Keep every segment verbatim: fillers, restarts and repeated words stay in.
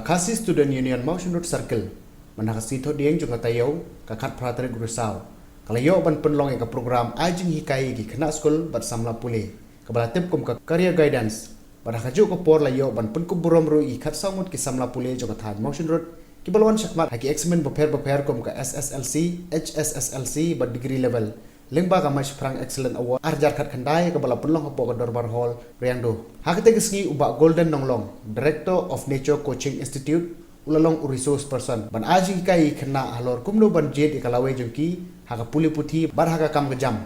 Khasi Student Union Mawshynrut Circle, mynta ka sngi Thohdieng jong ka taïew, ka khatphra tarik u Risaw, ka la ïoh ban pynlong ïa ka program ai jinghikai ïa ki khynnah skul bad samla pule, kaba la tip kum ka Career Guidance. Bad ha kajuh ka por la ïoh ban pynkup burom ruh ïa ki khatsaw ngut ki samla pule jong ka thaiñ Mawshynrut, kiba la wan shakhmat ha ki exam bapher bapher kum ka S S L C, H S S L C bad degree level, lyngba ka Mashphrang Excellent Award ar hajar khatkhyndai kaba la pynlong hapoh ka Dorbar Hall, Riangdo. Ha katei ka sngi u Bah Golden Nonglong, Director of Nature Coaching Institute, u la long u resource person ban ai jinghikai ïa ki khynnah halor kumno ban jied ïa ka lawei jong ki ha ka pule puthi bad ha ka kam ka jam.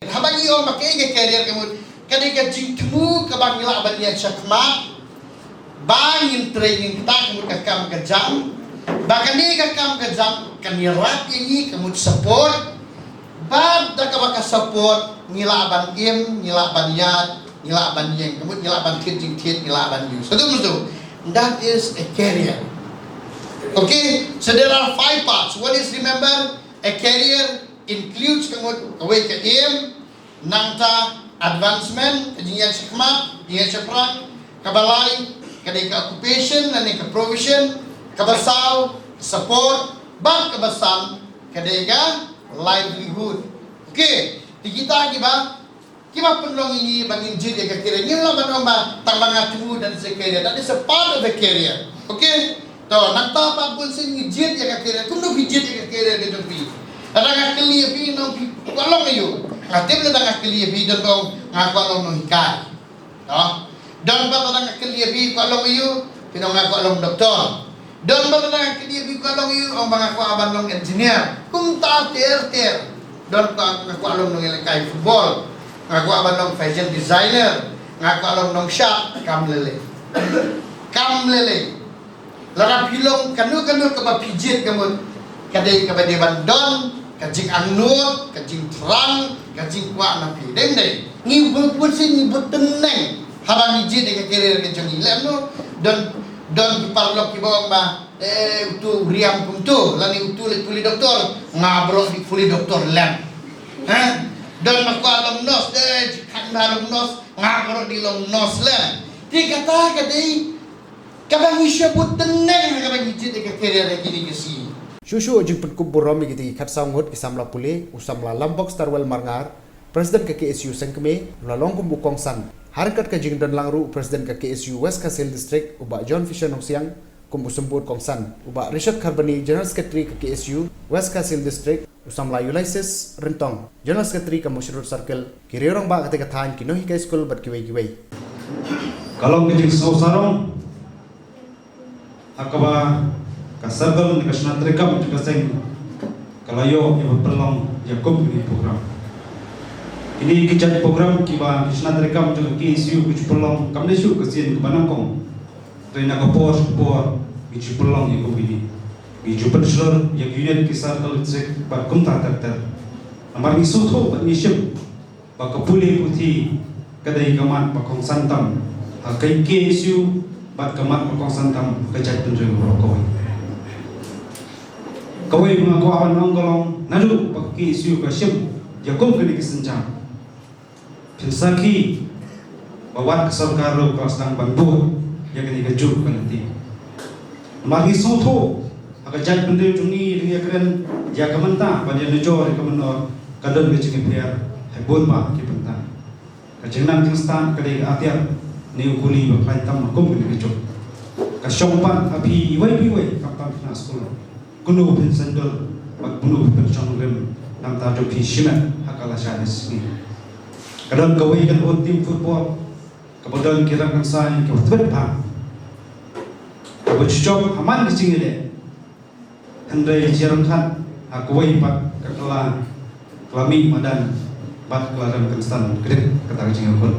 Haba ngi ong ba kaei ka career ka mut, ka dei ka jingthmu kaba ngi lah ban ïa shakmat, ba ngin trei ngin ktah ka mut ka kam ka jam, ba kane ka kam ka jam kan ïarap ïa ngi ka mut support, bad da kaba ka support ngi lah ban im, ngi lah ban ïaid, ngi lah ban ïeng, ka mut ngi lah ban thied jingthied, ngi lah ban use. Ka dum tu, that is a career. Okay, so there are five parts. What is, remember, a career includes ka mut kawei ka aim, nangta advancement, ka jingïaid shakhmat, jingïaid shaphrang, kaba lai ka dei ka occupation lane ka profession, kaba saw support, bad kaba san ka dei ka livelihood. Okay, te kita kiba kiba pynlong ïa ngi ba ngin jied ïa ka career. Ngim lah ban ong ba tang ba nga thmu, that is a career. That is a part of the career. Okay? To, nangta pat bun sien ngi jied ïa ka career. Kumno phi jied ïa ka career ka jong phi? Lada nga kylli ïa phi, nong phi kwah long aïu? Nga tip lada nga kylli ïa phi, don ba ong nga kwah long nonghikai. To. Don ba lada nga kylli ïa phi kwah long aïu, phin ong nga kwah long doktor. Don ba lada nga kylli ïa phi kwah long aïu, ong ba nga kwah ban long engineer. Kumta ter ter. Don ba nga kwah long nongïalehkai football. Nga kwah ban long fashion designer. Nga kwah long nongshad, kam lei lei. Kam lei lei. Lada phi long kano kano kaba phi jied ka mut, ka dei kaba dei ban don ka jingangnud, ka jingthrang, ka jingkwah na phi. Dei, dei. Ngi bun, bun sien ngi bun tyneng haba ngi jied ïa ka career ka jong ngi. Lehno don, don ki paralok kiba ong ba, eh, utu u riam kumtu, lane utu leit pule doktor, nga baroh dei pule doktor lem. Ha? Don ba kwah long nurse, eh, jingkhang ba long nurse, nga baroh dei long nurse lem. Te kata ka dei kaba ngi shu bun tyneng ha kaba ngi jied ïa ka career ha kine ki sngi. Shuh shuh jingpynkup burom ïa kitei ki khatsaw ngut ki samla pule, u samla Lambok Starwell Marngar, President ka K S U Sengkmie, u la long kum u kongsan. Ha ryngkat ka jingdon lang ruh u President ka K S U West Khasi Hills District, u Bah John Fisher Nongsiang, kum u symbud kongsan, u Bah Richard Kharbani, General Secretary ka K S U West Khasi Hills District, u samla Ulysses Ryntong, General Secretary ka Mawshynrut Circle, ki riew rangbah katei ka thaiñ, ki nonghikai skul bad kiwei kiwei. Ka long ka jingsngew sarong ha kaba ka circle ne ka shna treikam jong ka seng ka la ïoh ïa ba pynlong ïa kum kine ki program. Kine ki jait program kiba ki shna treikam jong ka K S U ki ju pynlong kam dei shuh ka sien kaba nyngkong. Te na ka por sha ka por ngi ju pynlong ïa kum kine. Ngi ju pynshlur ïa ki unit, ki circle, district bad kumta ter ter. Namar ngi sngewthuh bad ngi shim ba ka pule puthi ka dei ka mat ba kongsan tam ha ka K S U bad ka mat ba kongsan tam ha ka jaitbynriew baroh kawei. Kawei ba nga kwah ban ong ka long, naduh ba ka K S U ka shim ïa kum kine ki sienjam, phin sakhi ba wat ka sorkar ruh ka la sdang ban bud ïa kane kajuh ka lynti. Namar ngi sngewthuh ha ka jaitbynriew jong ngi, ngi ïakren ïa ka mynta bad ïa najor ïa ka mynnor ka don ka jingïapher ha bun bah ki bynta. Ka jingnang jingstad ka dei ka atiar ne u kuli ba khlaiñ tam kum kane kajuh. Ka shong pat ha phi iwei pa iwei, khamtam phi na skul, kumno phin sngewdon bad kumno phin shong rim na ka bynta jong phi shimet ha ka lashai sngi. Ka don kawei ka long team football kaba don ki rangkynsai kiba tbit bha, kaba ju jop ha man ka jingïaleh. Hynrei jingryngkat ha kawei pat ka kylla, ka la mih madan bad ka la rem kynsan, ka dei kata ka jingïakhun.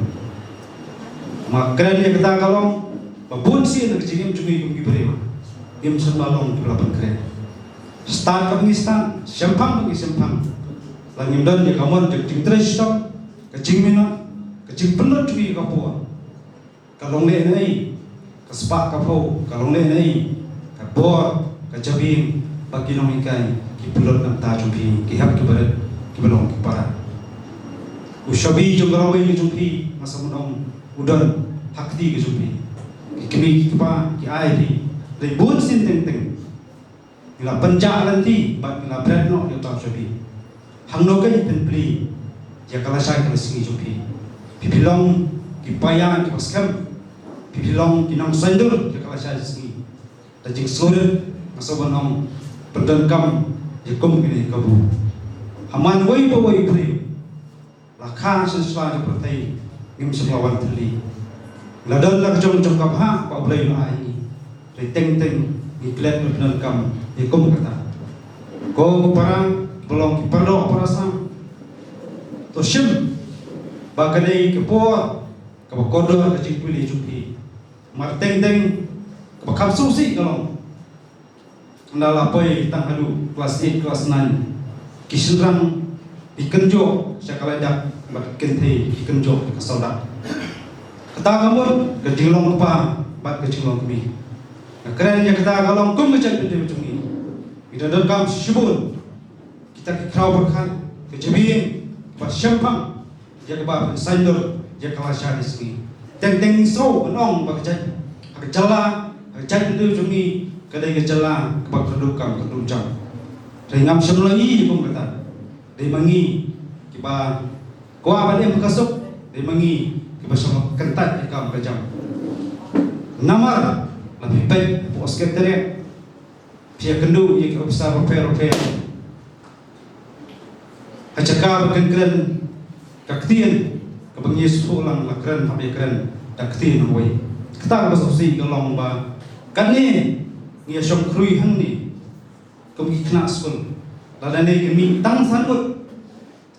Ma kren ïa kata ka long ba bun sien na ka jingim jong ngi kum ki briew, ngim sngewbha long kiba la pynkhreh. Stad kaba ngi stad, shemphang ba ngi shemphang, la ngim don ïa ka mon jong ka jingtrei shitom, ka jingminot, ka jingpynlut jong ngi ïa ka por. Ka long lehnohei, ka spah ka phew, ka long lehnohei, ka bor, ka jabieng ba ki nonghikai ki pynlut na ka bynta jong phi, ki hep ki barit, kiba long ki para. U shabi jong ka lawei ka jong phi, nga sngewbha ong, u don ha kti ka jong phi. Ki Ki kpa ki ai phi. Dei bun sien teng teng ngi la pynjah lynti bad ngi la bret noh ïa uta u shabi. Hangno kein phin plie ïa ka lashai ka lasngi jong phi? Phi phi long ki paia kiba skhem. Phi phi long ki nongsaiñdur ïa ka lashai sngi. Da jingsngewrit nga sngewbha ban ong, pyndonkam ïa kum kine ki kabu. Ha man uwei pa uwei u briew, la kha sha sla jong pyrthei, ngim shym la wan thylli. La don la ka jong jong ka bha ba U Blei u la ai ngi. Hynrei teng teng ngi klet ban pyndonkam ïa kum kata. Ko para ba long ki paradoh parasnam, to shim ba ka dei ka por kaba kordor ka jingpule jong phi. Mar teng teng kaba kham sngewsih ka long, ynda la poi tang haduh klas eight, klas nine, ki shynrang ki kynjoh sha ka laidak bad ki kynthei ki kynjoh ka sawdak. Kata ka mut ka jinglong kpa bad ka jinglong kmie. Nga kren ïa kata ka long kum ka jaitbynriew jong ngi. Ngi da donkam shibun kita ki khraw pyrkhat, ka jabieng bad shemphang ïa kaba pynsaiñdur ïa ka lashai sngi. Teng teng ngi sngew ban ong ba ka jait, ha ka jylla, ha ka jaitbynriew jong ngi, ka dei ka jylla kaba kyrduh kam kyrduh jam. Hynrei ngam shym la ïohi kum kata. Dei ma ngi kiba kwah ban im ha ka suk, dei ma ngi kiba shym la kyntait ïa kam ka jam. Namar la phi peit hapoh Secretariat, phi ïakynduh ïa ki ophisar bapher bapher. Ha jaka ba kin kren ka ktien kaba ngi sngewthuh lang, la kren hap ïakren da ka ktien nongwei. Kata kaba sngewsih ka long ba katne ngi ïa shong khrui hangne kum ki khynnah skul. Lada ne ki mih tang san ngut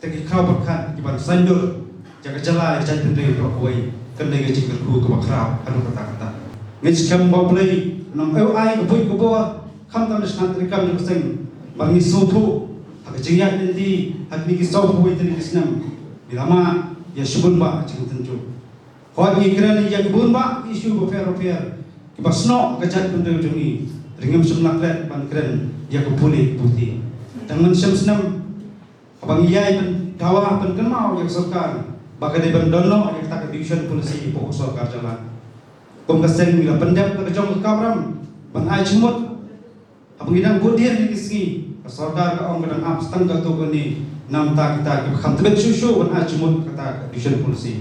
kita ki khraw pyrkhat kiban saiñdur ïa ka jylla, ïa ka jaitbynriew baroh kawei, kan dei ka jingkyrkhu kaba khraw haduh katta katta. Ngin skhem ba U Blei un ym ai ka buit ka bor, khamtam na shnat treikam jong ka seng. Bad ngi sngewthuh ha ka jingïaid lynti ha kine ki sawphew wei tylli ki snem, ngi la mad ïa shibun bah ka jingtynjuh. Hooid, ngi kren ïa ki bun bah ki issue bapher bapher kiba snoh ka jaitbynriew jong ngi. Hynrei ngim shym la klet ban kren ïa ka pule ka puthi. Tang mynshem snem, haba ngi ïai pyndawa pynkynmaw ïa ka sorkar ba ka dei ban don noh ïa kata ka education policy hapoh ka sorkar jylla, kum ka seng ngi la pyndep da ka jong ka kamram ban ai jingmut. Haba ngi dang bud dien ïa ki sngi, ka sorkar ka ong ka dang ap tang katto katne, namar kita kiba kham tbit shuh shuh ban ai jingmut kata ka education policy.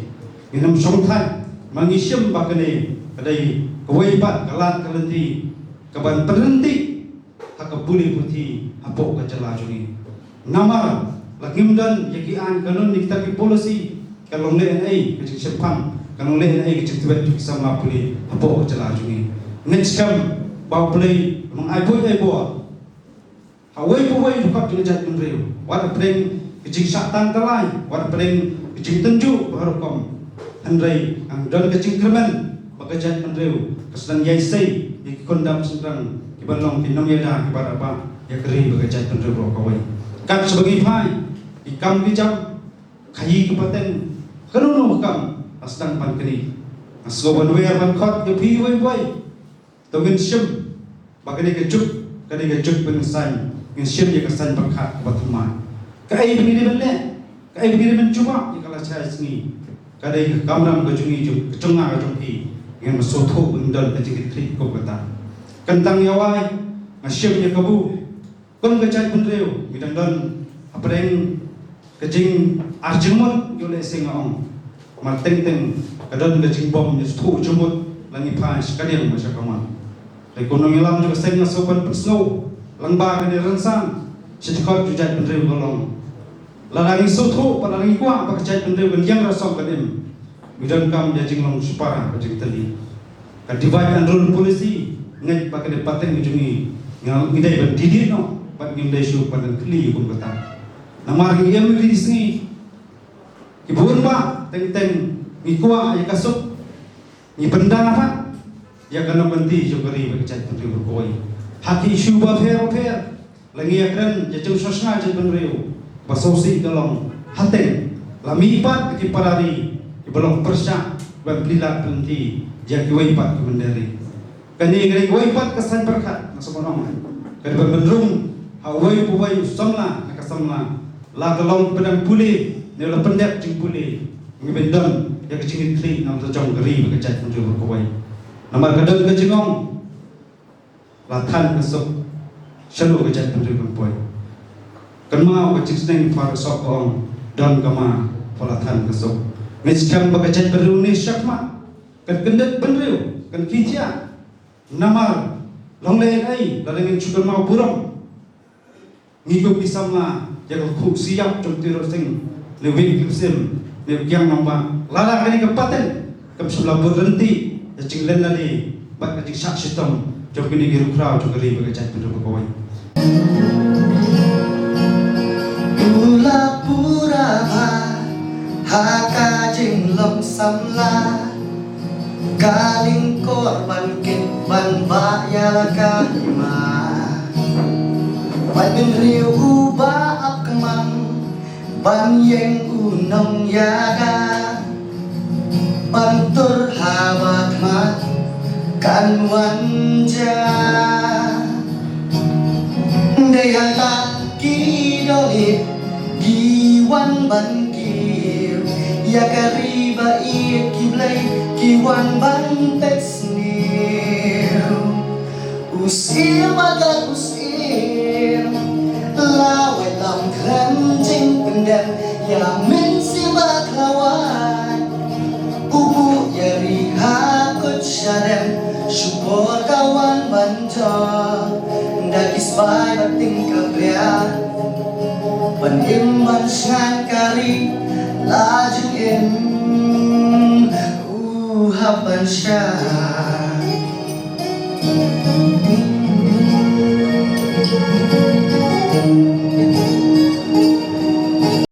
Ngin ym shongthait, ma ngi shim ba kane ka dei kawei pat ka lad ka lynti kaban pynryntih ha ka pule puthi hapoh ka jylla jong ngi. Namar la ngim don ïa ki aiñ kanun, ïa kita ki policy, kan long lehnohei ka jingshemphang, kan long lehnohei ka jingtbit jong ki samla pule hapoh ka jylla jong ngi. Ngin skhem ba U Blei un ai buit ai bor ha uwei pa uwei u dkhot jong ka jaitbynriew. Wat hapdeng ka jingshah tan ka lai, wat hapdeng ka jingtynjuh ba ha rukom. Hynrei kan don ka jingkyrmen ba ka jaitbynriew ka sdang ïai sei ïa ki khun dap shynrang kiban long ki nongïada kiba rangbah ïa ka ri bad ka jaitbynriew baroh kawei. Kat shaba ngi phai, ki kam ki jam, khaïi ki pateng, kano kano ka kam la sdang ban knieh. Nga sngew ban wer ban khot ïa phi uwei pa uwei. To ngin shim ba kane ka juk, kane ka juk ba ngin saiñ, ngin shim ïa ka saiñ pyrkhat kaba thymmai. Kaei ba ngi dei ban leh, kaei ba ngi dei ban jubab ïa ka lashai sngi? Ka dei ka kamram ka jong ngi, jong, ka jong nga, ka jong phi. Ngin ym sngewthuh ba ngin don ka jingkitkhlieh kum kata. Kyntang ïa wai, nga shim ïa kabu. Kum ka jaitbynriew ngi dang don hapdeng ka jingarjingmut, ïoh lehse nga ong. Mar teng teng ka don ka jingbym sngewthuh jingmut, la ngi phai sha ka liang bad sha ka mon. Te ko nongïalam jong ka seng, nga sngewbha ban pynsngew lyngba kane ka rynsan sha dkhot jong ka jaitbynriew ka long, lada ngi sngewthuh bad lada ngi kwah ba ka jaitbynriew kan ïeng rasong kan im, ngi donkam ïa jinglong shipara bad jingtylli. Ka divide and rule policy, ngeit ba ka dei pateng ka jong ngi, ngi dei ban dih dih noh bad ngim dei shuh ban khlieh kum kata. Namar ngi im ïa ki sngi kiba bun bah, teng teng ngi kwah ïa ka suk, ngi pynda pat ïa ka nongkynti jong ka ri bad ka jaitbynriew baroh kawei ha ki issue bapher bapher. La ngi ïakren ïa ka jingsngewsih jaitbynriew, ba sngewsih ka long, hateng la mih pat ki para ri kiba long pyrshah ban plie lad plie lynti ïa kiwei pat ki mynder ri. Kane ka dei kawei pat ka saiñ pyrkhat, nga sngewbha ban ong, ka dei ban pynrung ha uwei pa uwei u samla ne ka samla, la ka long ba dang pule ne la pyndep jingpule, ngi ban don ïa ka jingkitkhlieh na bynta jong ka ri bad ka jaitbynriew baroh kawei. Namar ka don ka jingong, la than ka suk, shalor ka jaitbynriew kan poi. Kynmaw ka jingsneng Pharasok ka ong, don ka ma, pha la than ka suk. Ngi skhem ba ka jaitbynriew ne shakma, kan kyndit bynriew, kan khie thiah. Namar, long lehnohei, lada ngin shu kynmaw burom, ngi kum ki samla, ïa ka khuh siap jong Tirot Sing, ne Win Kim Sim, ne Kiang Nangbah. Lada kane ka pateng kam shym la bud lynti ïa jingleh lade bad ka jingshah shitom jong kine ki rukhraw jong ka ri bad ka jaitbynriew ka kawei. U la pura bha ha ka jinglong samla, ka lyngkor ban kit ban bah ïa la ka hima. Bad bynriew uba ap kmang ban ïeng u nongïada, ban tur haba khmat kan wan ja. Dei hangta ki dohnud ki wan ban kiew ïa ka ri ba ïeit, ki blei ki wan ban peit sniew. U syiem, ma ka u syiem, la wai lam khlem jingpyndem ïa mynsiem ba khlawai. U buh ïa ri ha kut shadem, shu por ka wan ban jop. Da ki spah bad tyngka bria, ban im ban shngaiñ ka ri la jingim. U hap ban shah.